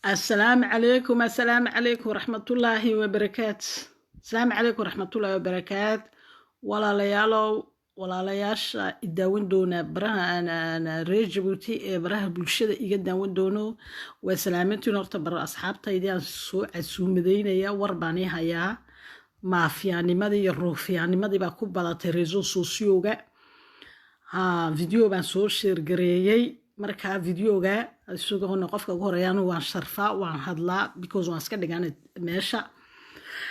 Assalaamu calaykum, assalaamu calaykum waraxmatullaahi wabarakaat. Asalaamu calaykum waraxmatullaahi wabarakaat. Walaalayaalow, walaalayaasha i daawan doona baraha reer Jabuuti ee baraha bulshada iga daawan doono, waa salaamantiin. Horta bara asxaabtaydii aan soo casuumadaynaya, war baan ii hayaa. Maafiyaanimadii iyo ruufiyaanimadii baa ku badatay réseaux sociaux-ga. Video baan soo share gareeyey. Markaa videoga isagoona qofka ugu horeeya waan sharfaa, waan hadlaa, because waan iska dhigan meesha.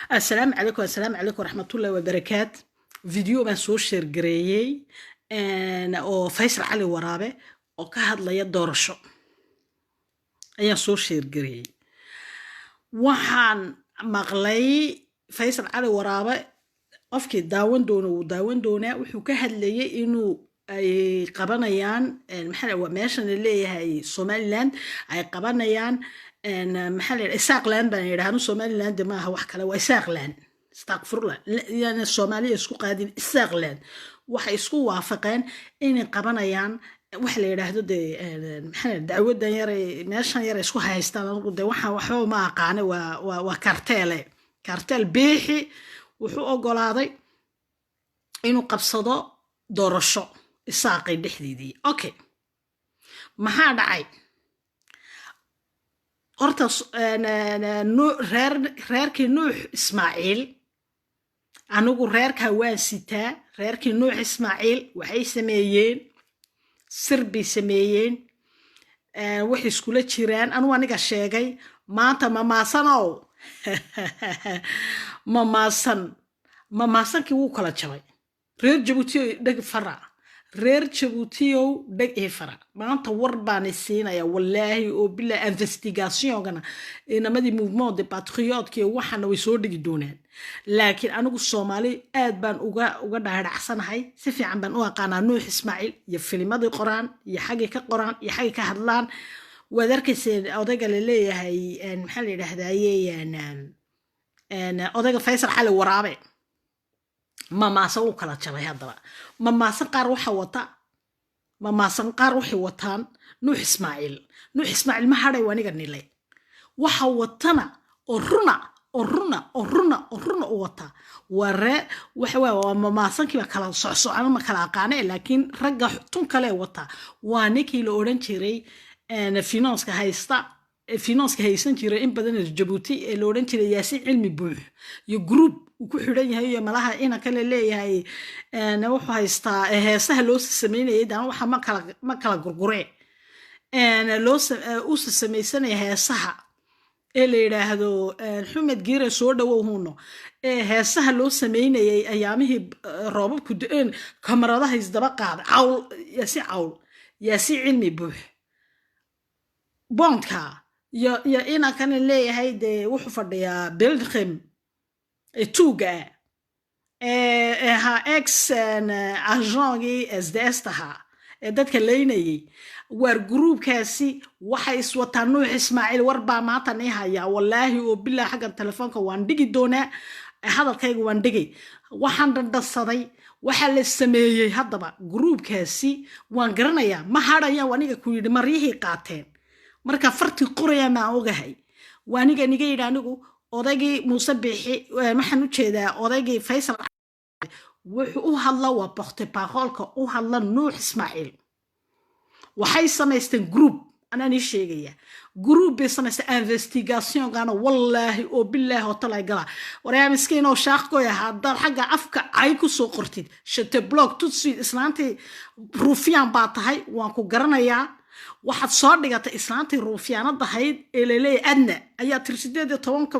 Assalaamu calaykum, assalaamu calaykum waraxmatullahi wabarakaat. Video baan soo share gareeyey oo Faysal Cali Waraabe oo ka hadlaya doorasho ayaan soo share gareeyey. Waxaan maqlay Faysal Cali Waraabe, qofkii daawan doono wuu daawan doonaa. Wuxuu ka hadlayay inuu ay qabanayaan, maxaa meeshan la leeyahay Somaliland, ay qabanayaan, maxaa la yidhaha, Isaaqland baan yidhahnu. Somaliland maaha, wax kale waa Isaaqland. Astaqfirullah, yani Soomaaliya isku qaadin. Isaaqland waxay isku waafaqeen inay qabanayaan waxa la yidhaahdo dee, maxaa, dacwadan yare meeshan yare isku haystaan. Anigu dee waxaan waxba ma aqaane. Waa cartel-e cartel. Biixi wuxuu ogolaaday inuu qabsado doorasho Isaaqay dhexdeedii. Okay, maxaa dhacay? Horta reerkii Nuux Ismaaciil, anigu reerkaa waan sitaa. Reerkii Nuux Ismaaciil waxay sameeyeen, sir bay sameeyeen, waxay iskula jiraan. Anugu aniga sheegay maanta, mamaasanow, mamaasan, mamaasankii wuu kala jabay. Reer Jabuutiyo, dheg fara. Reer Jabuutiyow, dheg ii fara. Maanta war baan siinaya, wallaahi oo bilaa investigation-gana inamadii Mouvement de Patriote waxaana way soo dhigi doonaan. Laakiin anigu Soomaali aad baan uga dhaadhacsanahay, si fiican baan u aqaanaa Nuux Ismaaciil iyo filimadii qoraan iyo xaggay ka qoraan iyo xaggay ka hadlaan. Waad arkayseen odayga la leeyahay, maxaa la yidhaahdaye, odayga Faysal Cali Waraabe. Mamaasan wuu kala jabay. Haddaba mamaasan qaar waxa wata, mamaasan qaar waxay wataan Nuux Ismaaciil. Nuux Ismaaciil ma hadhay, aniga nilay waxa watana oo runa oo runa oo runa oo runa u wata waa ree waxa waa mamaasankiiba kala socsocana, ma kala aqaane. Laakiin ragga tun kale wata waa ninkii la odhan jiray finance-ka haysta, finance-ka haysan jiray in badan Jabuuti, ee la odhan jiray Yaasiin Cilmi Buux iyo group uu ku xidhan yahay iyo malaha ina kale leeyahay. Wuxuu haystaa heesaha loo sameynayay dana waxa ma kala gurguree loo u samaysanaya heesaha ee la yidhaahdo Xumed Giire, soo dhawow huno, ee heesaha loo sameynayay ayaamihii roobabku da-een, kamaradaha isdaba qaaday. Cawl, Yaasiin Cawl, Yaasiin Cilmi Buux boondka iyo inankana leeyahay dee wuxuu fadhiyaa Belgium ee tuuga ah ee ahaa ex agent-gii SDS tahaa ee dadka laynayay. Waar group-kaasi waxay iswataan Nuux Ismaaciil. War baa maanta nii hayaa, wallaahi oo bilaa. Xaggan telefoonka waan dhigi doonaa, hadalkayga waan dhigay. Waxaan dhandhansaday waxaa la sameeyey. Haddaba group-kaasi waan garanayaa, ma hadhayaan. Aniga ku yidhi maryihii qaateen marka fartii qorayaan maan ogahay. Waa aniga niga yidhi anigu odaygii Muuse Biixi, waxaan u jeedaa odaygii Faysal, wuxuu u hadla waa porte-parole-ka u hadla Nuux Ismaaciil. Waxay samaysteen group, anaan ii sheegaya, group bay samaysteen investigation-gana, wallaahi oo bilaahi oo talay gala. Waryaa miskiin oo shaaqgoy ah, haddaad xagga afka cay ku soo qortid, je te bloque tout de suite. Islaantii ruufyaan baa tahay, waan ku garanayaa. Waxaad soo dhigatay islaantii ruufyaanadahayd ee laleeyahay Adna ayaa tiri 18-ka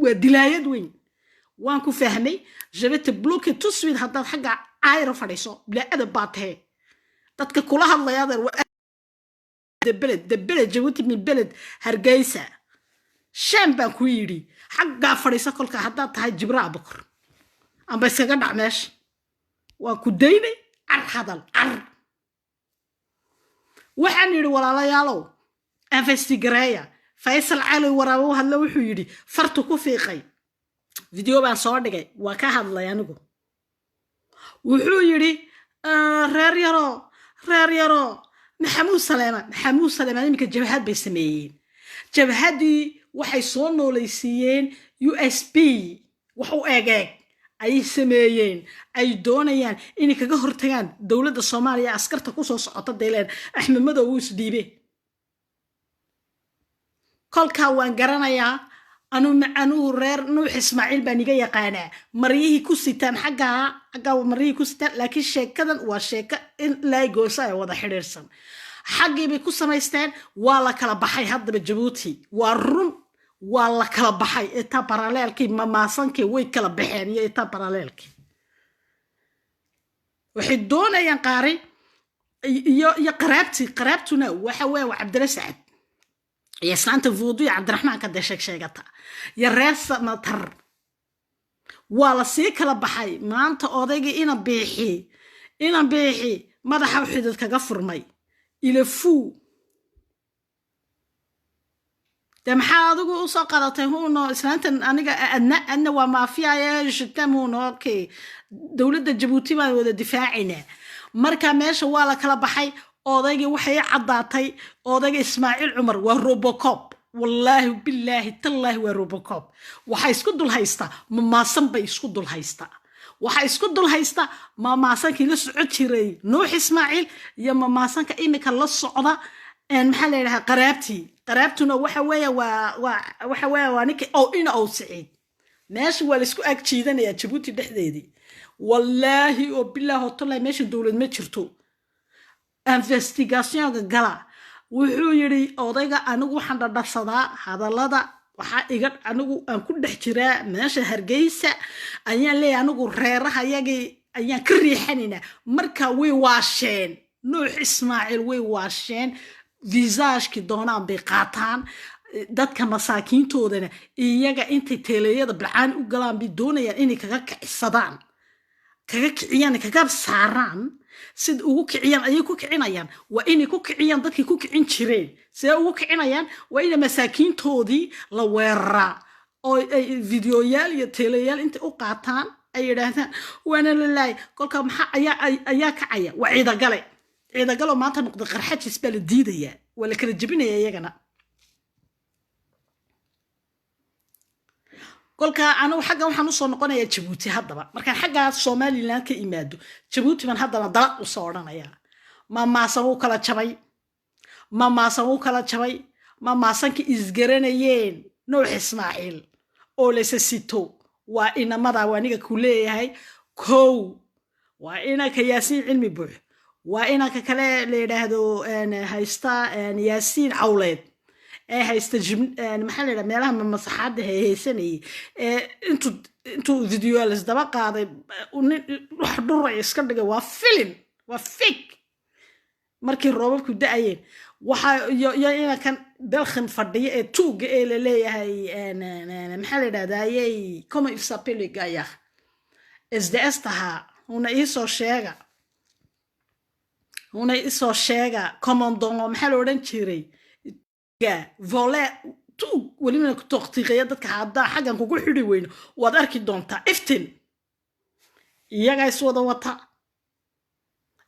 waa dilaayad weyn. Waan ku fahmay. Je vais te bloquer tout de suite haddaad xagga caayra fadhiiso. Bilaa adab baa tahe. Dadka kula hadlaya, adeer, waa beled de beled Jabuuti min beled Hargeysa shaan baan ku yidhi, xaggaa fadhiisa. Kolka haddaad tahay Jibra Abukar amba iskaga dhac meesha, waan ku daynay. Car hadal car. Waxaan yidhi, walaalayaalow, investigareeya. Faysal Cali Waraabe u hadla, wuxuu yidhi fartu ku fiiqay. Video baan soo dhigay, waa ka hadlay anigu. Wuxuu yidhi reer yaroo, reer yaroo Maxamuud Saleemaan, Maxamuud Saleemaan iminka jabhad bay sameeyeen. Jabhaddii waxay soo noolaysiiyeen USB wax u eeg eeg ayay sameeyeen, ay doonayaan inay kaga hortagaan dowladda Soomaaliya, askarta kusoo socota deeleen. Axmed Madow wuu isdhiibe. Kolkaa waan garanayaa anugu, reer Nuux Ismaaciil baan iga yaqaanaa. Maryihii ku sitaan xaggaa, xaggaa maryihii ku sitaan, laakiin sheekadan waa sheeko in laagoosa ay wada xidhiidhsan. Xaggii bay ku samaysteen, waa la kala baxay. Haddaba Jabuuti waa run, waa la kala baxay. État parallèle-kii mamaasankii way kala baxeen iyo état parallèle-kii waxay doonayaan qaari iyo qaraabtii. Qaraabtuna waxa weeye waa Cabdilla Sacad iyo islaanta Vuudu iyo Cabdiraxmaanka dee sheeg sheegata iyo reer Samatar. Waa la sii kala baxay. Maanta odaygii Ina Biixi madaxa xidid kaga furmay ilafuu. Dee maxaa adigu usoo qadatay, huno, islaantan? Aniga adna waa maafiya shitam, huno. Okay, dowladda Jabuuti baan wada difaacaynaa. Marka meesha waa la kala baxay. Odaygii waxay caddaatay, odayga Ismaaciil Cumar waa Robocop. Wallaahi, bilaahi, tallaahi, waa Robocop. Waxaa isku dul haystaa mamaasan bay isku dul haystaa. Waxaa isku dul haysta mamaasankii la socon jiray Nuux Ismaaciil iyo mamaasanka imika la socda. Maxaa la yidhahaa? Qaraabtii. Qaraabtuna waxa weeye waa waxa weeye waa ninkii ow ina ow Siciid. Meesha waa laisku ag jiidanayaa Jabuuti dhexdeedii. Wallaahi oo bilaahi oo tallahi, meesha dowlad ma jirto. Investigation-ka gala. Wuxuu yidhi odayga, anigu waxaan dhadhabsadaa hadallada, waxaa iga anigu aan ku dhex jiraa meesha Hargeysa ayaan leeyahay, anigu reeraha yagii ayaan ka riixanaynaa. Marka way waasheen Nuux Ismaaciil, way waasheen. Visage-kii doonaan bay qaataan. Dadka masaakiintoodana iyaga intay teeleeyada bilcaan u galaan bay doonayaan inay kaga kicisadaan, kaga kiciyaan, kaga saaraan. Sida ugu kiciyaan ayay ku kicinayaan. Waa inay ku kiciyaan dadkii ku kicin jireen. Sidee ugu kicinayaan? Waa ina masaakiintoodii la weeraraa oo ay videoyaal iyo teeleyaal intay u qaataan ay yidhaahdaan waana la laayay. Kolka maxaa ayaa kacaya? Waa Ciidagale. Ciidagaloo maanta noqday Qarxajis baa la diidayaa, waa la kala jebinaya iyagana. Kolka anugu xaggan waxaan usoo noqonayaa Jabuuti. Haddaba markaan xaggaa Somaliland ka imaado, Jabuuti baan haddana dala usoo odhanayaa. Mamaasan wuu kala jabay, mamaasan wuu kala jabay. Mamaasankii isgaranayeen Nuux Ismaaciil oo laysa sito waa inamada waa aniga ku leeyahay. Kow waa inanka Yaasiin Cilmi Buux, waa inanka kale la yidhaahdo haysta Yaasiin Cawleed ee haysta, maxaa la yidhaha, meelaha masaxaadda haysanayay ee intuu video lasdaba qaaday nin wax dhuray iska dhigay. Waa filin, waa fake. Markii roobabku da-ayeen waxa iyo inankan Belkhim fadhiya ee tuuga ee la leeyahay, maxaa la yidhahdayey, comme il s'appelle, gaya SDS tahaa, una iisoo sheega, una isoo sheega, commandant maxaa la odhan jiray, vole tuug welibana ku toqtiiqaya dadka. Haddaa xaggan kugu xidhi weyno, waad arki doontaa iftin. Iyaga iswada wata,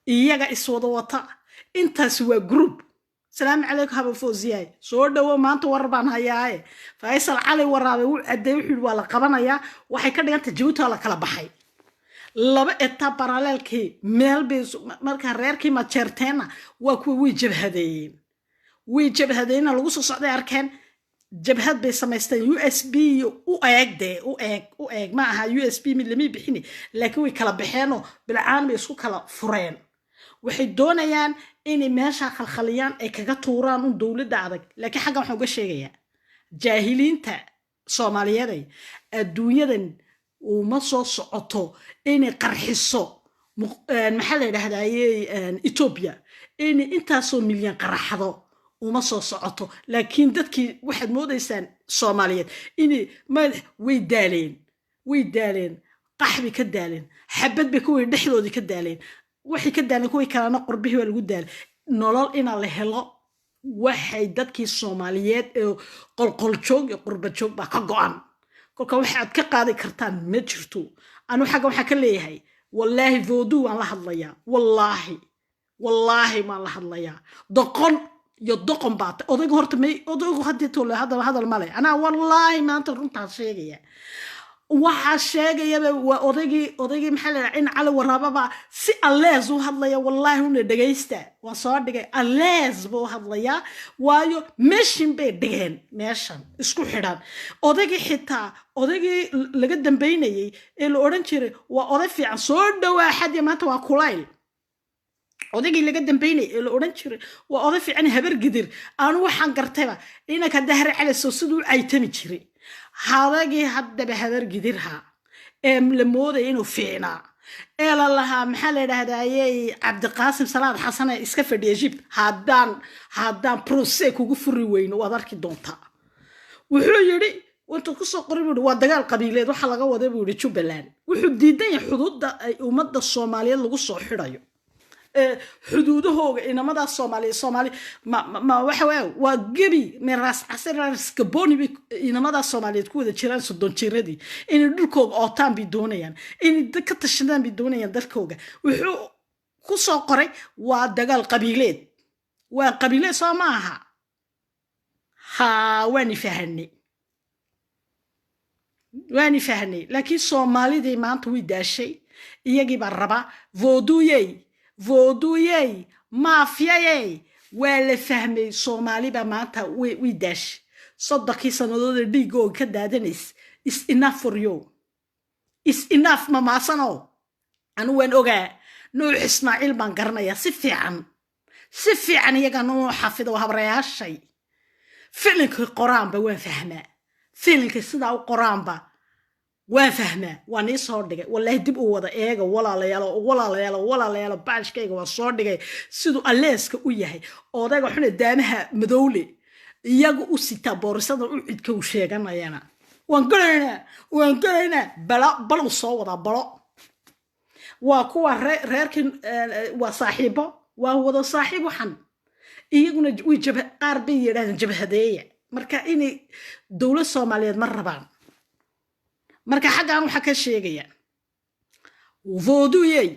iyaga iswada wata. Intaasi waa group. Salaamu calaykum, haba foosiyaay, soo dhowo. Maanta warar baan hayaaye. Faysal Cali Waraabe wuu caddeey, wuxuu yidhi waa la qabanayaa. Waxay ka dhiganta Jabuuti waa la kala baxay, laba état parallèle-kii meel bay. Marka reerkii Majeerteenna waa kuwa way jabhadeeyeen, way jabhadeeyena lagu soo socday arkeen, jabhad bay samaysteen USB u eeg dee, u eeg, u eeg. Ma aha USB mid lamii bixini, laakiin way kala baxeenoo bilcaan bay isku kala fureen. Waxay doonayaan inay meesha khalkhaliyaan, ay kaga tuuraan un dowladda adag. Laakiin xaggan waxaan uga sheegayaa jaahiliinta Soomaaliyeeday, adduunyadan uma soo socoto inay qarxiso. Maxaa la yidhahdayey, Etoobiya inay intaasoo milyan qaraxdo uma soo socoto. Laakiin dadkii waxaad moodaysaan Soomaaliyeed inay madax way daaleen, way daaleen, qaxbay ka daaleen, xabad bay kuwii dhexdoodii ka daaleen, waxay ka daaleen kuwii kalena qorbihii waa lagu daalay. Nolol inaa la helo waxay dadkii Soomaaliyeed ee qolqoljoog iyo qurbajoog baa ka go-an. Kolka waxaad ka qaadi kartaan ma jirto. Anu xagga waxaa ka leeyahay, wallaahi voodoo waan la hadlayaa, wallaahi, wallaahi waan la hadlayaa. Doqon. Iyo doqon baa tay. Odaygu horta may, odaygu haddii tole hadal hadal male. Anaa wallaahi maanta runtaan sheegaya. Waxaa sheegayaba waa odaygii maxaa la dhaha, in Cali Waraababa si allees u hadlaya. Wallaahi una dhegaysta, waan soo dhigay. Allees buu hadlayaa, waayo meeshin bay dhigeen, meeshan isku xidhan. Odaygii xitaa, odaygii laga dambaynayay ee la odhan jiray waa oday fiican, soo dhowaa xadiya, maanta waa kulayl. Odaygii laga dambaynayay ee la odhan jiray waa oday fiican, Habar Gidir, aanu waxaan gartayba inanka Dahre Calasow siduu u caytami jiray. Hadagii haddaba Habar Gidirha ee la moodaya inuu fiicnaa ee la lahaa, maxaa la idhahdayey, Cabdiqaasim Salaad Xasane iska fadhiya Egypt, haddaan procès kugu furi weyno, waad arki doontaa. Wuxuu yidhi, intuu kusoo qoray buu yidhi, waa dagaal qabiileed waxaa laga waday, buu yidhi, Jubbaland. Wuxuu diidan yahay xuduudda ay ummadda Soomaaliyeed lagu soo xidhayo, xuduudahooga inamadaas Soomaaliya. Soomaali ma waxa weya, waa gebi miraas casir gaboni bay inamadaas Soomaaliyeed ku wada jiraan. 30 jiradii inay dhulkooga ootaan bay doonayaan, inay ka tashadaan bay doonayaan dalkooga. Wuxuu ku soo qoray waa dagaal qabiileed, waa qabiileed, soo ma aha? Ha, waani fahanay, waani fahnay. Laakiin Soomaalidii maanta way daashay, iyagii baa raba. Vooduyey, vooduyey, maafiyayey, waa la fahmay. Soomaalibaa maanta way daashay. 30kii sannadood ee dhiigooga ka daadanays is enough for you, is enough. Mamaasano, anu waan ogaa, Nuux Ismaaciil baan garanayaa si fiican, si fiican. Iyagaa noo xafido habrayaashay. Ficilkay qoraanba waan fahmaa, ficilkay sidaa u qoraanba waan fahmaa. Waa nii soo dhigay, wallaahi. Dib u wada eega, walaalayaalo, walaalayaalo, walaalayaalo. Baalshkayga waa soo dhigay siduu alleeska u yahay odayga xune daamaha madowle, iyaga u sitaa boorisada u cidka u sheeganayana. Waan gelaynaa, waan gelaynaa. Balo balow soo wadaa balo. Waa kuwa reerkii, waa saaxiibo, waa wada saaxiib. Waxan iyaguna way jabha, qaar bay yidhahdeen jabhadeeya. Marka inay dowlad Soomaaliyeed ma rabaan. Marka xaggan waxaa ka sheegaya, vooduyey,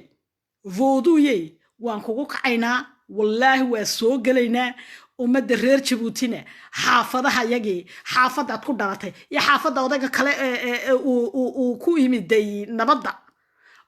vooduyey, waan kugu kacaynaa, wallaahi waa soo gelaynaa. Ummadda reer Jabuutina xaafadaha yagii, xaafadaad ku dhalatay iyo xaafadda odayga kale ee uu ku imiday, nabadda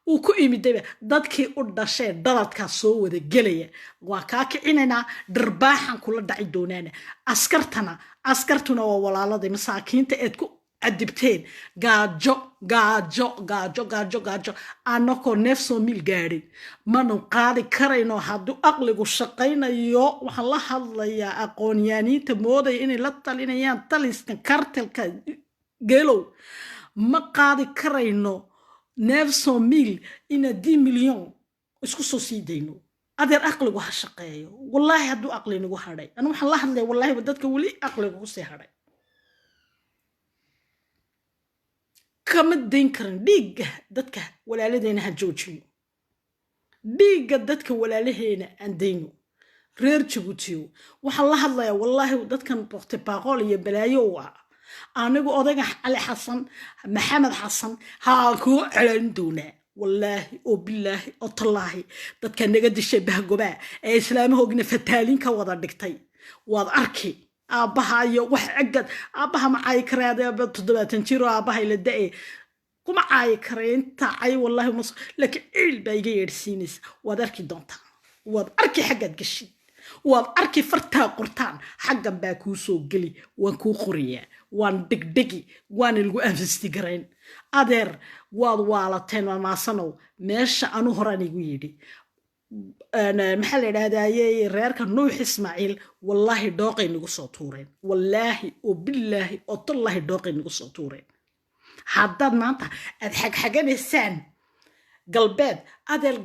uu ku imidayba, dadkii u dhashee dhaladkaa soo wada gelaya. Waa kaa kicinaynaa, dharbaaxan kula dhaci doonaana. Askartana, askartuna waa walaaladii masaakiinta eed ku cadibteen gaajo, gaajo, gaajo, gaajo, gaajo. Anakoo 900 mille gaadhin manu qaadi karayno hadduu aqligu shaqaynayo. Waxaan la hadlayaa aqoonyaaniinta moodaya inay la talinayaan taliskan kartelka geelow. Ma qaadi karayno 900 mille ina 10 milyan isku soo sii dayno. Adeer, aqligu ha shaqeeyo, wallaahi hadduu aqli nagu hadhay. Anu waxaan la hadlaya, wallaahi, dadka weli aqligu kusii hadhay. Kama dayn karin dhiigga dadka walaaladeena. Ha joojino dhiigga dadka walaalaheena, aan dayno. Reer Jabuutiyo waxaan la hadlayaa, wallaahi, dadkan porte-parole iyo balaayo u ah. Anigu odayga Cali Xasan Maxamed Xasan haa kuu celan doonaa, wallaahi oo bilaahi oo tallaahi. Dadka naga dishay bahgobaa ee islaamahoogna fataalin ka wada dhigtay waad arki. Aabbaha iyo wax egad aabbaha ma caayi karaade, 70 jir oo aabbaha ila da-e kuma caayi karay inta cay, wallaahi mas. Laakiin ciil baa iga yeedhsiinaysa. Waad arki doontaa, waad arki xaggaad geshid, waad arki fartaa qortaan. Xaggan baa kuu soo geli, waan kuu qoriyaa, waan dhegdhegi, waana lagu anfisti garayn. Adeer, waad waalateen, maamaasanow. Meesha anu horaan igu yidhi, maxaa la idhahdayey, reerka Nuux Ismaaciil, wallaahi dhooqay nagu soo tuureen, wallaahi oo bilaahi oo tallaahi dhooqay nagu soo tuureen. Haddaad maanta aad xagxaganaysaan galbeed, adeer,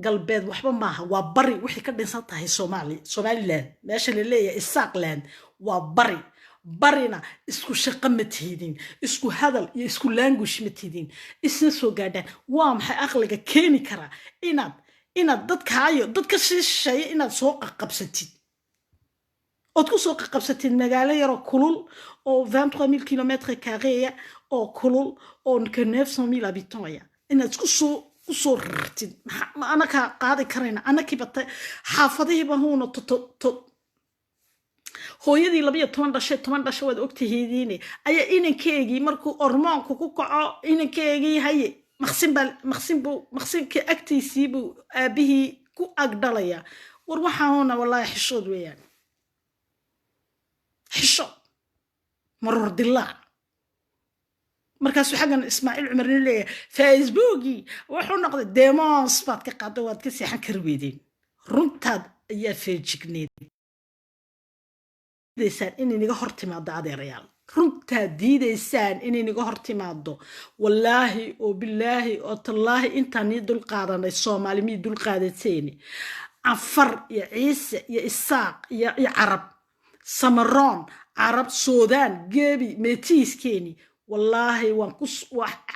galbeed waxba maaha, waa bari. Waxay ka dhinsan tahay Soomaaliya, Somaliland, meesha la leeyahay Isaaqland waa bari. Barina isku shaqo ma tihidin, isku hadal iyo isku language ma tihidin, isna soo gaadhaan. Waa maxay aqliga keeni karaa inaad dadkaayo dad ka shisheeya inaad soo qaqabsatid, ood ku soo qaqabsatid magaalo yaroo kulul oo 23 000 kilomètre carré oo kulul oo ka 900 000 habitants inaad isku soo kusoo rartid? Ma anakaa qaadi karayna? Anakiiba xaafadihiiba huuna to Hooyadii 12 dhashay, 10 dhashay, waad ogtihiidiine, ayaa inankeegii markuu hormoonku ku kaco, inankeegii haye maqsin baa, maqsin buu, maqsinka agtiisii buu aabihii ku agdhalaya. War waxaana wallaahi xishood weeyaan, xishood maroor dilaac. Markaasuu xaggan Ismaaciil Cumarna leeyahay Facebookii wuxuu noqday demos. Baad ka qaado, waad ka seexan kari weydeen. Runtaad ayaa feejigneed diidaysaan inay naga hor timaado. Adeerayaal, runtaad diidaysaan inay naga hor timaado. Wallaahi oo bilaahi oo tallaahi, intaan nii dul qaadanay, Soomaali mii dul qaadateeni, Canfar iyo Ciise iyo Isaaq iyo Carab, Samaroon, Carab, Suudaan, Geebi, meetiiskeeni, wallaahi waan ku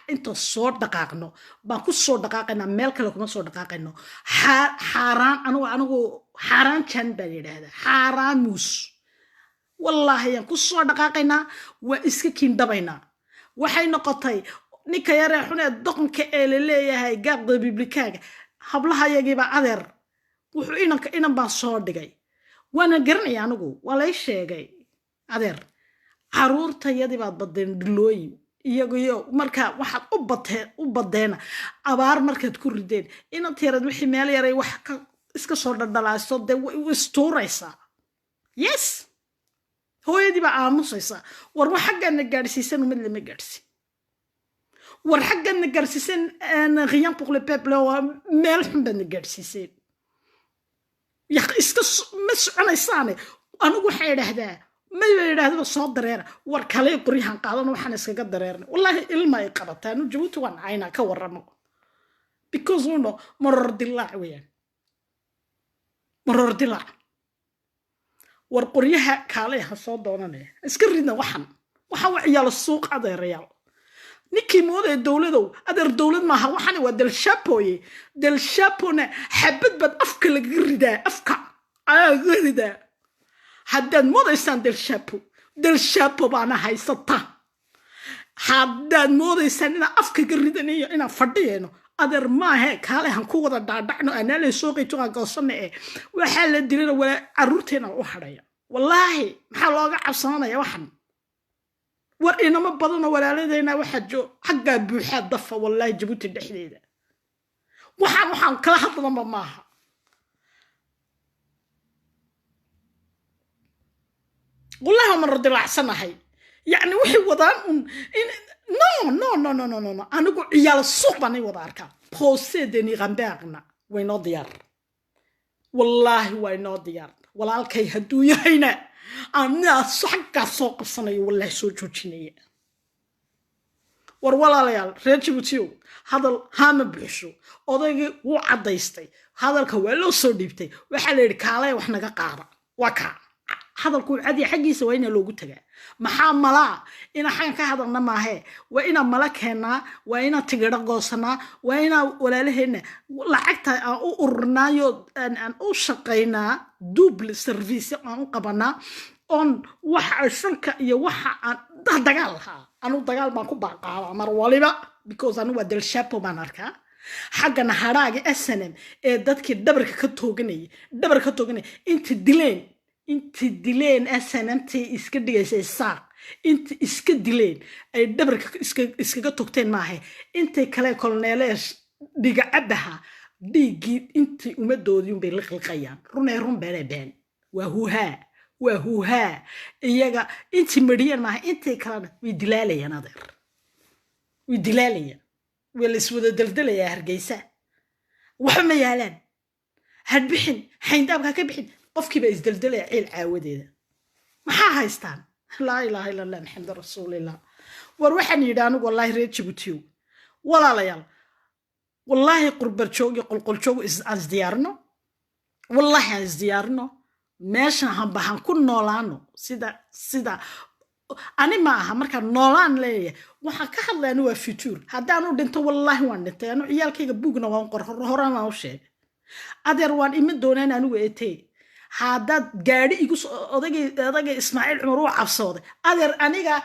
inta soo dhaqaaqno baan ku soo dhaqaaqaynaa, meel kale kuma soo dhaqaaqayno. Xaaraan anigu xaaraan jan baan yidhaahdaa, xaaraan muus. Wallaahi ayaan ku soo dhaqaaqaynaa, waa iska kiindhabaynaa. Waxay noqotay ninka yaree xun ee doqonka ee la leeyahay garde républicainka, hablahayagiiba adeer wuxuu inanka inan baan soo dhigay, waana garanaya anigu, waa lay sheegay. Adeer, caruurtayadii baad badeen dhilooyin iyagiyo. Marka waxaad u batee u badeena abaar markaad ku rideen inanta yareed, wixii meel yaray wax ka iska soo dhaldhalaaso, dee way istuuraysaa. Yes, hooyadii baa aamusaysaa. War wax xaggaadna gaadhsiisan umad lama gaadhsiin. War xaggaadna gaadhsiisan, rien pour le peuple, waa meel xun baadna gaadhsiiseen. Iska ma soconaysaane. Anigu waxaa idhaahdaa, mayba idhaahdaba soo dareera. War kaley, qoryahan qaadano, waxaan iskaga dareernay. Wallaahi ilma ay qabataa. Anu Jabuuti waan caynaa ka warramo, because uno maroor dilaac weeyaan, maroor dilaac. War qoryaha kaalay ha soo doonanaya, iska ridna waxan. Waxaan waa ciyaalo suuq, adeerayaal. Ninkii moodaya dowladow, adeer, dowlad maaha waxani, waa delshapoye. Delshapona xabad baad afka lagaga ridaa, afka ayaa lagaga ridaa. Haddaad moodaysaan delshapo, delshapo baana haysata. Haddaad moodaysaan inaan afka ka ridanayo, inaan fadhiyayno, adeer, maahe. Kaale han ku wada dhaadhacno, anaalay soo qayto aan goosana eh. Waxaa la dilana walaa carruurteena u hadhaya. Wallaahi maxaa looga cabsananaya waxan? War inamo badanoo walaaladeyna waxaa joo xaggaa buuxaa dafa. Wallaahi Jabuuti dhexdeeda waxaan kala hadlanba maaha. Wallahi waan radilacsanahay. Yacni waxay wadaan un in no no no no no no no, anigu ciyaal suuq baan ay wada arkaa. Procès de Nurembergna way noo diyaar, wallaahi waa inoo diyaar. Walaalkay hadduu yahayna anaa xaggaa soo qabsanayo, wallaahi soo joojinaya. War walaalayaal reer Jabuutiyow, hadal haama buuxsho. Odaygii wuu caddaystay, hadalka waa loo soo dhiibtay. Waxaa la yidhi kaalaya wax naga qaada. Waa kaa hadalku cadiya, xaggiisa waa inaa loogu tagaa. Maxaa malaa inaan xaggan ka hadalna maahee, waa inaan mala keennaa, waa inaan tigidho goosanaa, waa inaan walaalaheenna lacagta aan u ururnaayo, aan u shaqaynaa, double service aan u qabanaa, oon waxa sanka iyo waxa aan dagaal lahaa. Anu dagaal baan ku baaqaabaa mar waliba, because anu waa delshapo baan arkaa. Xaggana hadhaaga SNM ee dadkii dhabarka ka tooganayay, dhabarka ka tooganaya, inta dileen, inta dileen SNMT iska dhigaysa Isaaq, inta iska dileen ay dhabarka iskaga togteen maahe, intay kale kolneele dhigacabaha dhiiggii intay ummadoodii unbay liqliqayaan. Runee run, beenee been, waa huhaa, waa huhaa. Iyaga intii mariyeen maaha, intay kalena way dilaalayaan adeer, way dilaalayaan. Waa la iswada daldalayaa Hargeysa, waxba ma yaalaan. Hadbixin xayndaabka ka bixin, qofkii baa isdaldalaya ciil caawadeeda. Maxaa haystaan? Laa ilaaha illa Allah, Maxamed rasuulillah. War waxaan yidhi anigu wallaahi reer Jabuutiyow, walaalayaal, wallaahi qurbarjoog iyo qolqoljoog aan isdiyaarino, wallaahi aan isdiyaarino. Meeshan hanba han ku noolaano sida ani ma aha. Markaan noolaan leeyahay, waxaan ka hadlaya ani waa future. Haddaanu dhinto, wallaahi waan dhintay. Anu ciyaalkayga buugna waan qor, horaan waan u sheegay. Adeer, waan iman doonaan anigu etee. Haddaad gaadhi igu odagay Ismaaciil Cumar uu cabsooday, adeer, aniga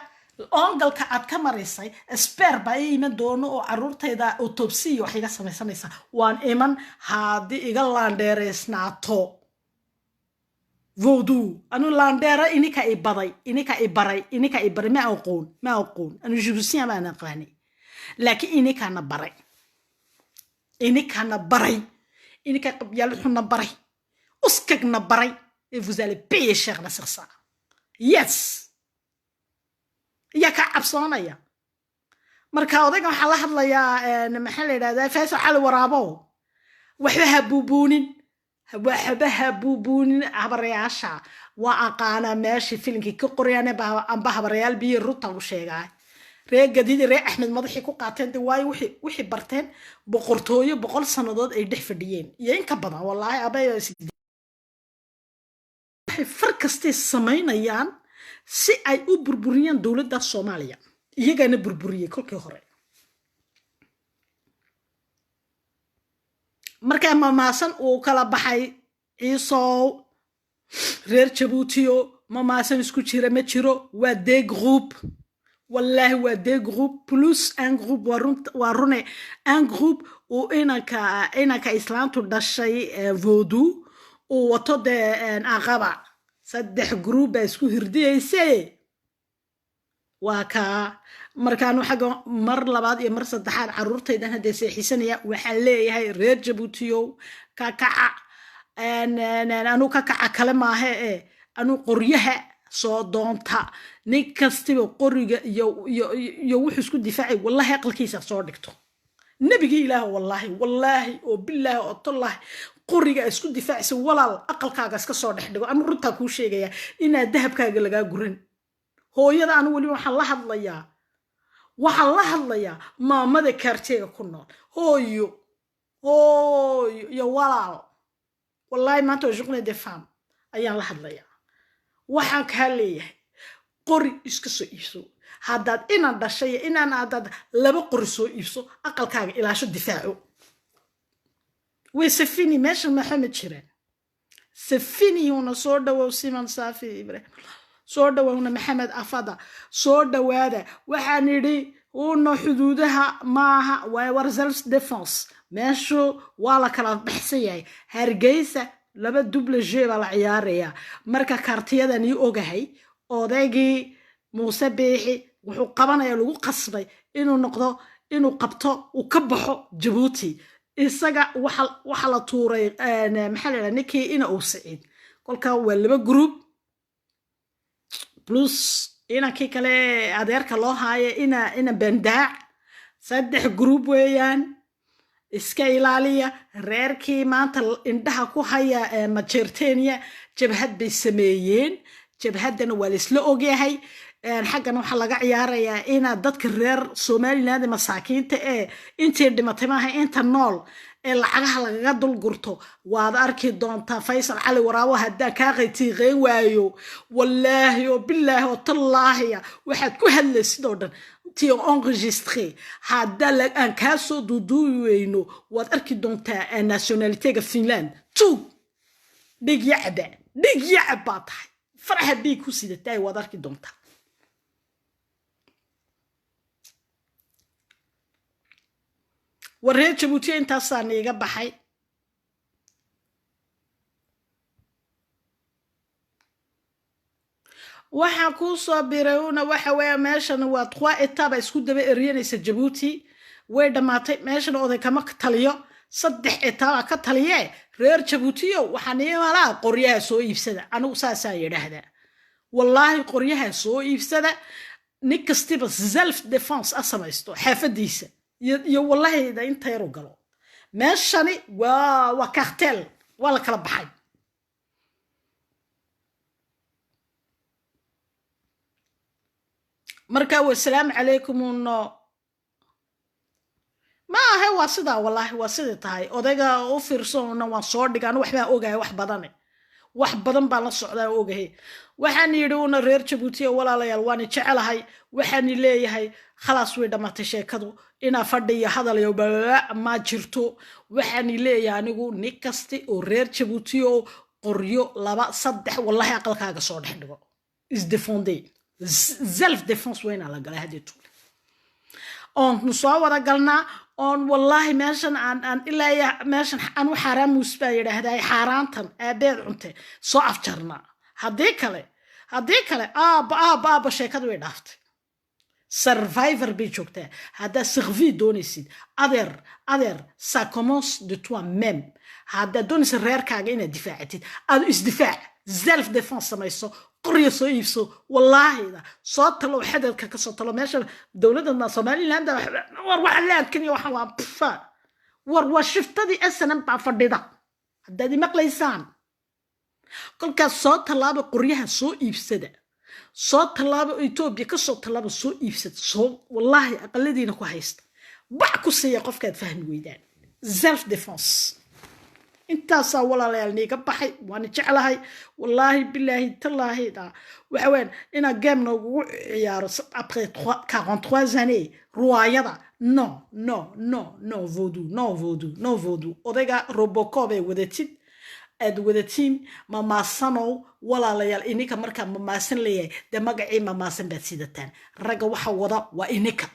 oongalka aad ka maraysay sper baa ii iman doono oo caruurtayda autopsiya wax iga samaysanaysa. Waan iman haddii iga laandheereysnaato. Vaudou anu landheera ininka i baday, ininka i baray, ininka i baray. Ma aqoon, ma aqoon. Anu Jibuutiyan baan aqaanay, laakiin ininkana baray, ininkana baray, ininka qabyaalad xunna baray, uskagna baray. Et vous allez payer cher la sur ça. Yes, yaa kaa cabsoonaya? Marka odayga waxaa la hadlayaa, maxaa la yidhahdaa, Faysal Cali Waraabo, waxba ha buubuunin, waxba ha buubuunin. Habarayaasha waa aqaanaa meeshii filinkii ka qorayaan amba habarayaal biyo runta u sheegaa. Reer Gadiidi, reer Axmed madaxii ku qaateen de, waayo wixii barteen boqortooyo 100 sannadood ay dhex fadhiyeen iyo in ka badan. Wallaahi abay, waxay far kastay samaynayaan si ay u burburiyaan dowladda Soomaaliya, iyagaana burburiyey kolkii hore. Markaa mamaasan uu kala baxay Ciisow, reer Jabuutiyo mamaasan isku jira ma jiro. Waa deux groupes, wallaahi waa deux groupes plus un groupe. Waa rune, un groupe uu inanka islaantu dhashay Vaudou uu wato dee aqaba. Saddex group baa isku hirdiyayse. Waa kaa. Markaanu xagga mar labaad iyo mar saddexaad caruurtaydan haddee seexisanaya, waxaan leeyahay reer Jabuutiyow, ka kaca. Anuu ka kaca kale maahe e, anuu qoryaha soo doonta. Nin kastiba qoriga iyo wuxuu isku difaacay wallahi aqalkiisa soo dhigto. Nebigii Ilaah, wallaahi, wallaahi oo bilaahi oo tollaahi, qoriga isku difaacaysa walaal aqalkaaga iska soo dhex dhigo. Anu runtaa kuu sheegaya inaad dahabkaaga lagaa guran. Hooyada anu weliba waxaan la hadlayaa, waxaan la hadlayaa maamada kaarteega ku nool. Hooyo, hooyo iyo walaal, wallaahi maanta waa journée des femmes ayaan la hadlayaa. Waxaan kaa leeyahay qori iska soo iibso. Haddaad inaan dhashay, inaan haddaad laba qori soo iibso, aqalkaaga ilaasho, difaaco. Way safini meeshan maxa ma jiraan safiniyuuna. Soo dhawow Siman Saafi Ibrahim, soo dhawowna Maxamed Afada, soo dhawaada. Waxaan idhi una xuduudaha maaha, waa war self defense. Meeshu waa la kala baxsan yahay. Hargeysa laba double jeu baa la ciyaarayaa. Marka kaartiyadan ii ogahay, odaygii Muuse Biixi wuxuu qabanaya lagu qasbay inuu noqdo, inuu qabto, uu ka baxo Jabuuti. Isaga waxa la tuuray, maxaa la yidhaha, ninkii ina uu Siciid. Kolka waa laba group plus inankii kale adeerka loo haayo, ina Bendaac. Saddex group weeyaan, iska ilaaliya. Reerkii maanta indhaha ku haya Majertenia jabhad bay sameeyeen, jabhaddana waa laisla ogyahay. Xaggan waxaa laga ciyaarayaa inaad dadka reer Somaliland masaakiinta ee intii dhimatay maaha, inta nool ee lacagaha lagaga dul gurto. Waad arki doontaa Faysal Cali Waraabo, haddaan kaa qaytiiqeyn waayo, wallaahi oo bilaahi oo tallaahiya, waxaad ku hadlaysid oo dhan ti enregistré hadda aan kaa soo duuduubi weyno. Waad arki doontaa nationalitéga Finland. Tuug dhig yacba, dhig yacab baa tahay, faraxa dhiig ku sidataay. Waad arki doontaa. War reer Jabuutiya, intaasaa niiga baxay. Waxaan kuu soo biray una waxa weeya, meeshan waa trois états isku daba eryanaysa. Jabuuti way dhammaatay meeshan, oday kama taliyo, saddex état ka taliye. Reer Jabuutiyo, waxaan imalaa qoryaha soo iibsada. Anigu saasaa yidhaahdaa, wallaahi qoryaha soo iibsada. Nin kastiba self defense a samaysto xaafadiisa iyo wallaahi inta yaru galo. Meeshani waa cartel, waa la kala baxay. Marka wasalaamu calaykum. Uno ma ahe, waa sidaa, wallaahi waa sidai tahay. Odayga u fiirso una, waan soo dhiga anu waxbaan ogahay, wax badane, wax badan baan la socdaa ogahay. Waxaan yidhi una reer Jabuutiya, walaalayaal, waani jecelahay. Waxaan leeyahay khalaas, way dhammaatay sheekadu. Inaa fadhiyo hadal iyo balala ma jirto. Waxaan leeyahay anigu nin kasti oo reer Jabuutiya oo qoryo laba saddex wallahi aqalkaaga soo dhex dhigo, isdefende, self defense wayna la galay haddii tuule oonu soo wada galnaa. Oon wallaahi meeshan aan ilaa meeshan anu xaaraan muus baa yidhaahdaa, xaaraantan aabeed cunte soo afjarnaa. Haddii kale aabba, aabba, aabba, sheekadu way dhaaftay. Survivor bay joogtaa. Haddaad survie doonaysid, adeer, adeer, ça commence de toi même. Haddaad doonaysid reerkaaga inaad difaacatid, aad isdifaac, self defense samayso, qorya soo iibso. Wallaahida soo talo, xadadka ka soo talo meesha dowladda Somaliland. War waxa laadkan iyo waxa waa pfa. War waa shiftadii SNM baa fadhida, haddaad imaqlaysaan. Kolkaas soo tallaaba, qoryaha soo iibsada, soo tallaaba, Etoobiya ka soo tallaaba, soo iibsada, soo wallaahi aqaladiina ku haysta, bac ku siiya qofkaad fahmi weydaan. Self defense. Intaasaa, walaalayaal, niiga baxay. Waana jeclahay, wallaahi, bilaahi, tallaahi. Waxa weyaan inaa game noogugu ciyaaro après 43 années ruwaayada. No, no, no, no vaudou, no vaudou, no vaudou. Odayga Robocop ay wadatid, aad wadatiin, mamaasanow. Walaalayaal, ininka markaa mamaasan leeyahay, dee magacii mamaasan baad sidataan. Ragga waxa wada waa ininka,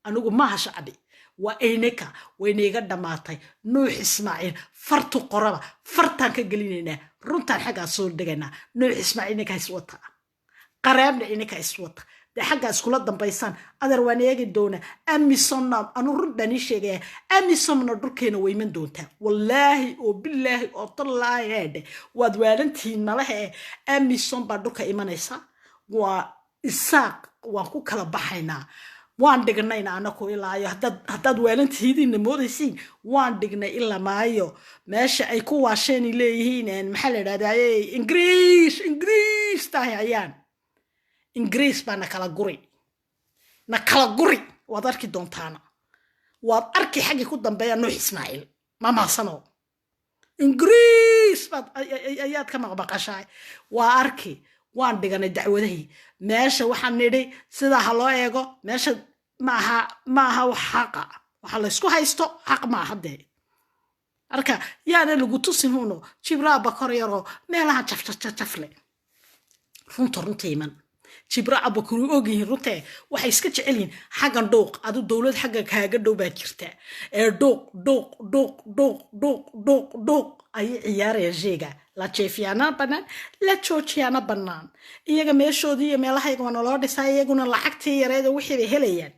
anigu maaha shacbi, waa ininka. Wayniiga dhammaatay. Nuux Ismaaciil fartu qoraba fartaan ka gelinaynaa, runtaan xaggaa soo degaynaa. Nuux Ismaaciil ininka iswata, qareebna ininka iswata, dee xaggaa iskula dambaysaan. Adeer, waan eegi doonaa. Amisomna, anu run baan ii sheegaya, Amisomna dhulkeena way iman doontaa, wallaahi oo bilaahi oo tallaahi. Heedhe, waad waalantihiin malahe. Amisom baa dhulka imanaysa. Waa Isaaq, waan ku kala baxaynaa. Waan dhignayna anaku ilaayo haddaad waalantihidiinna moodaysiin, waan dhignay ilaa maayo meesha ay ku waasheen leeyihiin. Maxaa la idhahdaa? Ingiriis, Ingiriis tahay ayaan, Ingiriis baa na kala guri, na kala guri. Waad arki doontaana, waad arki xaggii ku dambeeya. Nuux Ismaaciil mamaasano, Ingiriis baad ayaad ka maqmaqashaay. Waa arki. Waan dhiganay dacwadahii meesha. Waxaan nidhi sidaa ha loo eego meesha. Maaha, maaha wax xaqa waxa laysku haysto, xaq maaha dee. Marka yaana lagu tusin huno Jibraa Bakor yaroo meelaha jafjafjafle. Runta, runta iman. Jibra Abakor u ogyihiin runtee, waxay iska jecel yihiin xaggan dhuuq. Adu dowlad xagga kaaga dhow baa jirta ee dhuuq, dhuuq, dhuuq, dhuuq, dhuuq, dhuuq, dhuuq ayay ciyaaraya. Sheega la jeefiyaana bannaan, la joojiyaana bannaan. Iyaga meeshoodii iyo meelahayga waa naloo dhisaa, iyaguna lacagtii yareeda wixii bay helayaan.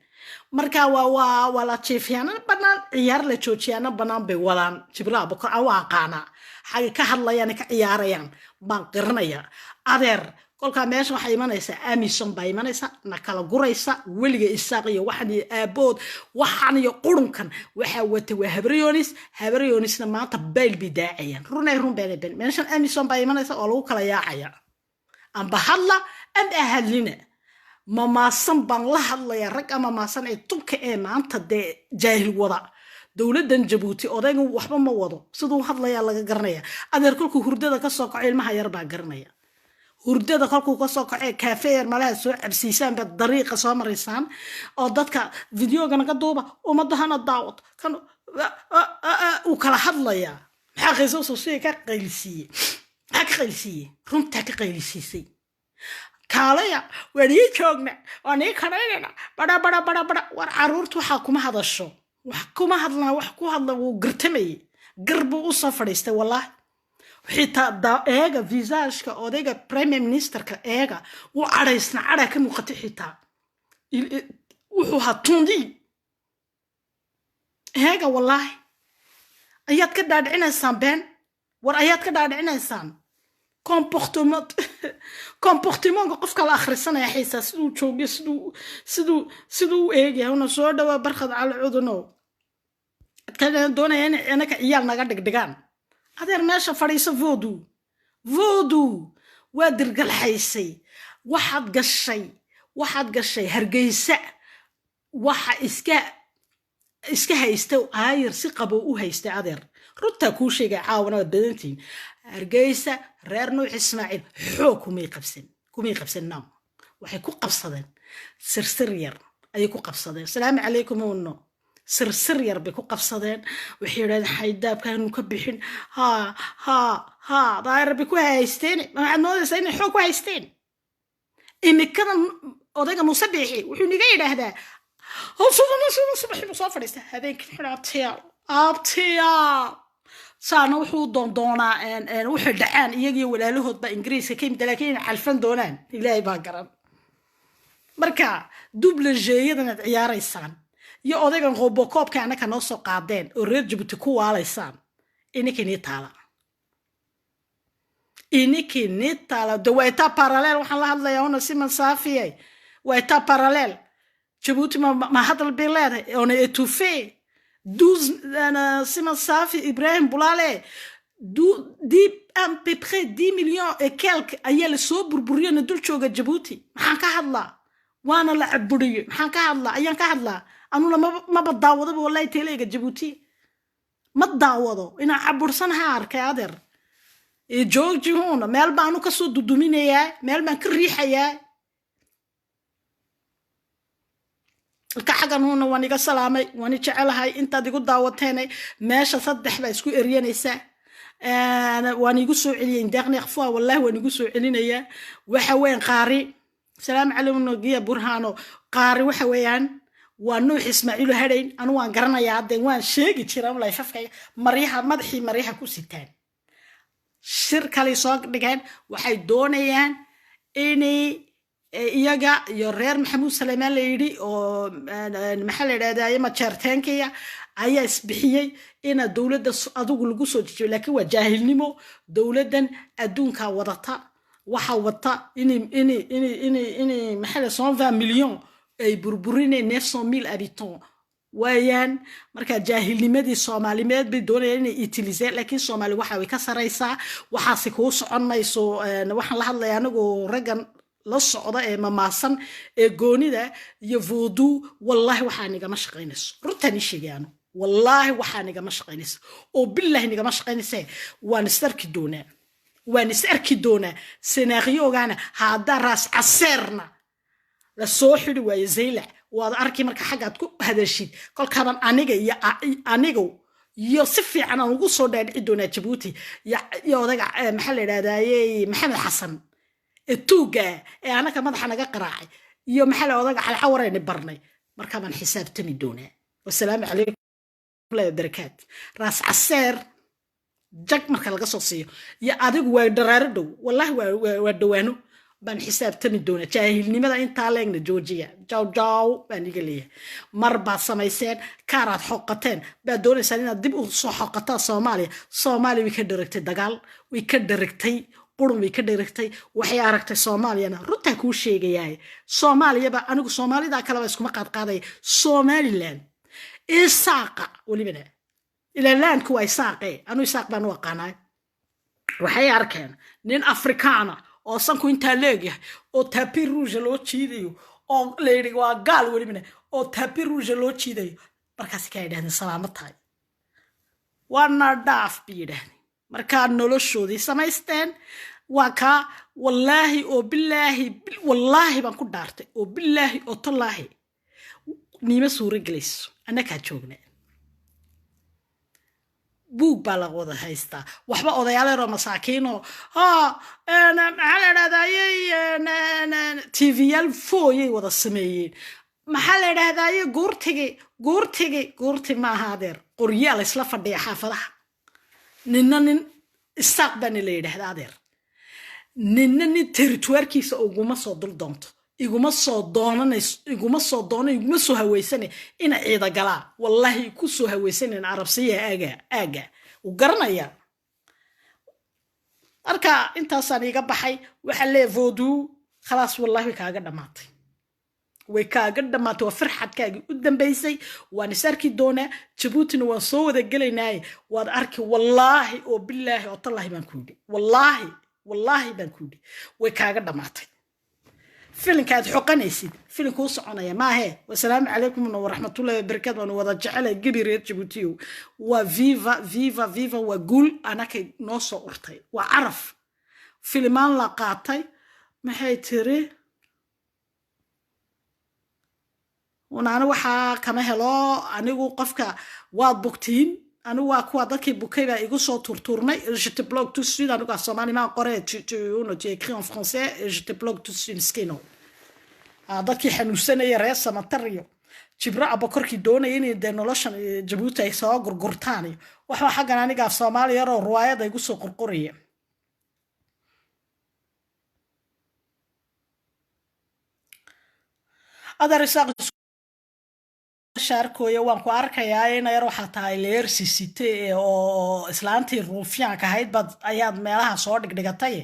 Marka waa la jiifiyaana bannaan, ciyaar la joojiyaana bannaan bay wadaan. Jibra Abakor aan u aqaanaa, xagay ka hadlayaan, ka ciyaarayaan baan qiranaya, adeer. Kolkaa meesha waxaa imanaysaa Amison baa imanaysa, na kala guraysa weliga. Isaaq iyo waxan iyo aabood waxan iyo qurunkan waxaa wata waa Habaryonis. Habaryonisna maanta bayl bay daacayaan. Runay run been been. Meeshan Amison baa imanaysa oo lagu kala yaacaya. Amba hadla amba hadlina. Mamaasan baan la hadlaya, ragga mamaasan ee tunka ee maanta dee jaahil wada dowladdan Jabuuti. Odaygu waxba ma wado, siduu hadlayaa laga garanaya, adeer. Kolkuu hurdada kasoo kaco, ilmaha yar baa garanaya hurdada kolkuu kasoo kacee. Kaafeer malaha soo cabsiisaan baad dariiqa soo maraysaan oo dadka videogana ka duuba, ummadahana daawad kan uu kala hadlayaa. Maxaa qiisasusiya ka qaylisiiyey? Maxaa ka qaylisiiyey? Runtaa ka qaylisiisay. Kaalaya, waan ii joogna, waan ii kanaynayna, bara bara bara bara. War caruurtu waxaa kuma hadasho, wax kuma hadlaa, wax ku hadla. Wuu gartamayey, gar buu usoo fadhiistay, wallaahi. Xitaa eega visageka odayga premier ministerka, eega, wuu cadhaysna, cadhaa ka muuqatay. Xitaa wuxuu ahaa tundi. Eega, wallaahi, ayaad ka dhaadhicinaysaan been. War ayaad ka dhaadhicinaysaan comportementka qofka la akhrisanaya, xiisaa siduu joogiyo, siduu u eegyahay. Una soo dhawaa, Barkhad Cali Cudunow. Dadka doonaya in inaka ciyaal naga dhigdhigaan, adeer, meesha fadhiiso. Voodoo, voodoo waa dirgalxaysay. Waxaad gashay, waxaad gashay Hargeysa. Waxa iska haysta aayar, si qabow u haystay, adeer. Runtaa kuu sheegay, caawana waad badantihiin. Hargeysa reer Nuux Ismaaciil xoog kumay qabsan, kumay qabsan. Now waxay ku qabsadeen sirsir yar ayay ku qabsadeen. Asalaamu calaykum uno. Sirsir yar bay ku qabsadeen. Waxay yidhahdeen xaydaabkaanu ka bixin. Haa haa haa, daayar bay ku haysteen. Waxaad moodaysaa inay xoog ku haysteen. Imikadan odayga Muuse Biixi wuxuu niga yidhaahdaa Subaxii buu soo fadhiistaa, habeenkii xidha, "Abtiyaal, abtiyaal." Saana wuxuu doondoonaa wuxuu dhacaan iyagiyo walaalahoodba Ingiriiska ka yimid, laakiin inay calfan doonaan Ilaahay baa garan. Marka double jeu-yadan aad ciyaaraysaan iyo odaygan Robokoobka annaka noo soo qaadeen oo reer Jabuuti ku waalaysaan, ininkii taala, ininkii ni taala. De waa état parallèle. Waxaan la hadlayaa una siman saafiye, waa état parallèle. Jabuuti ma hadal bay leedahay? On est étouffé. 12 Siman Safi Ibrahim Bulale dix, à peu près 10 millions et quelques ayaa lasoo burburiyo na dul jooga Jabuuti. Maxaan ka hadlaa? Waana la caburiyo. Maxaan ka hadlaa? Ayaan ka hadlaa. Anuna maba daawadaba, wallahi, teleega Jabuuti ma daawado. Inaan cabursanaha arkay, adeer joogjihuuna meel baanu kasoo duduminayaa, meel baan ka riixayaa. Marka xagganuuna waan iga salaamay, waan i jecelahay intaad igu daawateenay. Meesha saddex baa isku eryanaysaa. Waan igu soo celiyay deeqneeqfua, wallahi waan igu soo celinayaa. Waxa weeyaan qaari, salaamu calaykum nogiya burhano. Qaari waxa weeyaan waa Nuux Ismaaciilo hadhayn. Anu waan garanayaa, haddee waan sheegi jiraa layfafkayga. Maryaha madaxii maryaha ku sitaan, shir kalay soo dhigeen. Waxay doonayaan inay iyaga iyo reer Maxamuud Saleymaan la yidhi oo maxaa la yidhahdaa, majeerteenkaya ayaa isbixiyey ina dowladda adigu lagu soo dejiyo, laakiin waa jaahilnimo. Dowladdan adduunkaa wadata, waxa wata inay maxaa la 120 millions ay burburineen, 900 000 habitants waayaan. Marka jaahilnimadii soomaalimeed bay doonayaan inay utiliseen, laakiin Soomaali waxa way ka saraysaa. Waxaase kuu socon mayso. Waxaan la hadlaya anigu raggan la socda ee mamaasan ee goonida iyo voodoo. Wallaahi waxaa nigama shaqaynayso, runtaan ii sheegay anu. Wallaahi waxaa nigama shaqaynayso oo billahi nigama shaqaynayse. Waan is arki doonaa, waan is arki doonaa. Scenario-gana haddaa raas caseerna la soo xidi waayo Zaylac, waad arki. Marka xaggaad ku hadashid kolkaaban aniga iyo anigu iyo si fiican aan ugu soo dhaadhici doonaa Jabuuti iyo odaga maxaa la yidhahdaaye, Maxamed Xasan ee tuugga ee anaka madaxa naga qaraacay, iyo maxaa la odaga calcawarayni barnay. Markaa baan xisaabtami doonaa. Wasalaamu calaykum warahmatullahi wabarakaat. Raas caseer jag marka laga soo siiyo iyo adigu waa dharaaro dhow, wallahi waa dhawaano baan xisaabtami doonaa. Jaahilnimada intaa leegna joojiya. Jaw jaw baan iga leeyahay. Mar baad samayseen kaaraad xoqateen, baad doonaysaan inaad dib u soo xoqataan Soomaaliya. Soomaaliya way ka dharagtay dagaal, way ka dharagtay qurun, way ka dharagtay. Waxay aragtay Soomaaliyana, runtaa kuu sheegayaay. Soomaaliyaba anigu Soomaalida kaleba iskuma qaadqaadaya. Somaliland Isaaqa welibana ilaa laanku waa Isaaqe, anu Isaaq baan u aqaanay. Waxay arkeen nin Afrikaana oo sanku intaa leegyahay oo tapis rouge loo jiidayo, oo la yidhi waa gaal welibana, oo tapis rouge loo jiidayo. Markaas kaa yidhahdeen, "Salaamo tahay, waana dhaaf," bay yidhaahdeen. Markaa noloshoodii samaysteen waa kaa. Wallaahi oo bilaahi, wallaahi baan ku dhaartay oo bilaahi oo tallaahi, niima suuro gelayso. Annakaa joogna, buug baa la wada haystaa. Waxba odayaaleeroo masaakiinoo ha maxaa la idhahdayey, TV-yaal fooyay wada sameeyeen. Maxaa la idhahdaye, guurtigi guurtigi guurti maaha, adeer. Qoryaa la isla fadhiya xaafadaha. Ninna nin Isaaq baana la yidhahda, adeer. Ninna nin territoire-kiisa uguma soo dul doonto, iguma soo doonanayso, iguma soo doono, iguma soo haweysanay ina ciida galaa. Wallaahi ku soo haweysanayn Arabsiyaha aaga aaga uu garanayaa. Marka intaasaan iiga baxay. Waxaa leeya voodoo, khalaas, wallahi way kaaga dhammaatay, way kaaga dhammaatay. Waa farxadkaagii u dambaysay. Waan is arki doonaa, Jabuutina waan soo wada gelaynaaye. Waad arki, wallaahi oo bilaahi oo tallaahi baan ku yidhi, wallaahi, wallaahi baan ku yidhi, way kaaga dhammaatay. Filinka aad xoqanaysid filin kuu soconaya maahe. Wasalaamu calaykum waraxmatullahi wabarakaatu. Waanu wada jecelay gebi reer Jabuutiyow. Waa viva, viva, viva. Waa guul anakay noo soo urtay, waa caraf filimaan la qaatay. Maxay tiri unaana waxaa kama helo anigu. Qofka waad bugtiin, anigu waa kuwa dadkii bukay baa igu soo turtuurmay. Je te bloque tout de suite. Anigu af Soomaali maan qore, tu écris en français, je te bloque tout de suite, miskiino. Dadkii xanuunsanaya reer Samatar iyo Jibro Abakorkii doonaya inay dee noloshan Jabuuti ay soo gurgurtaan iyo waxba xaggan aniga af Soomaaliya yaroo ruwaayada igu soo qurquraya. Adeer Isaaq Shaarkooya, waan ku arkayaa. Ina yar waxaa tahay leersi site oo islaantii ruufyaanka ahayd baad ayaad meelaha soo dhigdhigatay.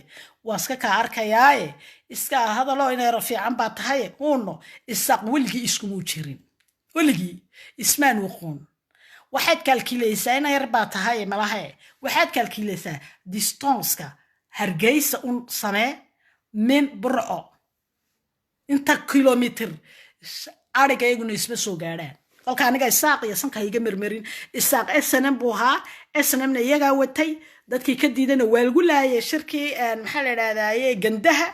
Waan iska kaa arkayaaye, iska hadalo, ina yaro fiican baa tahay. Uuno Isaaq weligii iskumuu jirin, weligii ismaan waqoon. Waxaad kaalkiilaysaa, ina yar baa tahay malahe, waxaad kaalkiilaysaa distanceka Hargeysa un samee min Burco, inta kilomitr ariga iyaguna isma soo gaadhaan. Kolka aniga Isaaq iyo sanka iga mermerin. Isaaq SNM buu ahaa, SNMna iyagaa watay. Dadkii ka diidana waa lagu laayay shirkii, maxaa la idhahdaye, Gandaha.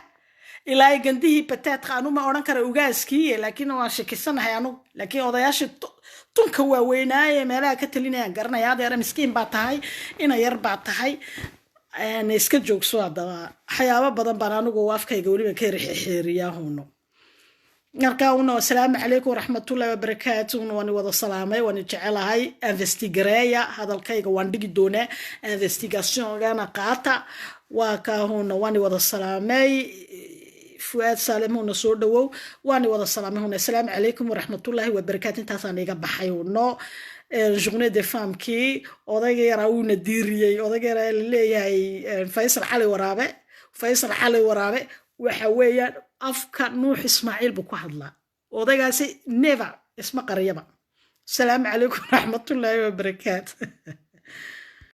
Ilaa Gandihii bateedka anu ma odhan kara ugaaskii, laakiin waan shakisanahay anugu, laakiin odayaashii tunka waaweynaaye meelaha ka talinayaan garanaya. Adeera, miskiin baa tahay, ina yar baa tahay, iska joogso. Haddaba waxyaabo badan baan anigu afkayga weliba ka yarxeeriyaa huno. Marka una asalaamu calaykum waraxmatullahi wabarakaatu. Waan wada salaamay, waan jecelahay. Investigareeya hadalkayga, waan dhigi doonaa, investigationgana qaata. Waa kaahuna, waan wada salaamay. Fuaad Saalim huna, soo dhawow. Waan wada salaamay huna. Asalaamu calaykum waraxmatullahi wabarakaatu. Intaasaan iga baxay huno. Journée de femmekii odayga yaraa wuuna diiriyey, odayga yaraa laleeyahay Faysal Cali Waraabe. Faysal Cali Waraabe waxa weeyaan afka Nuux Ismaaciil buu ku hadlaa odaygaasi, never isma qariyaba. Asalaamu calaykum waraxmatullaahi wabarakaatu.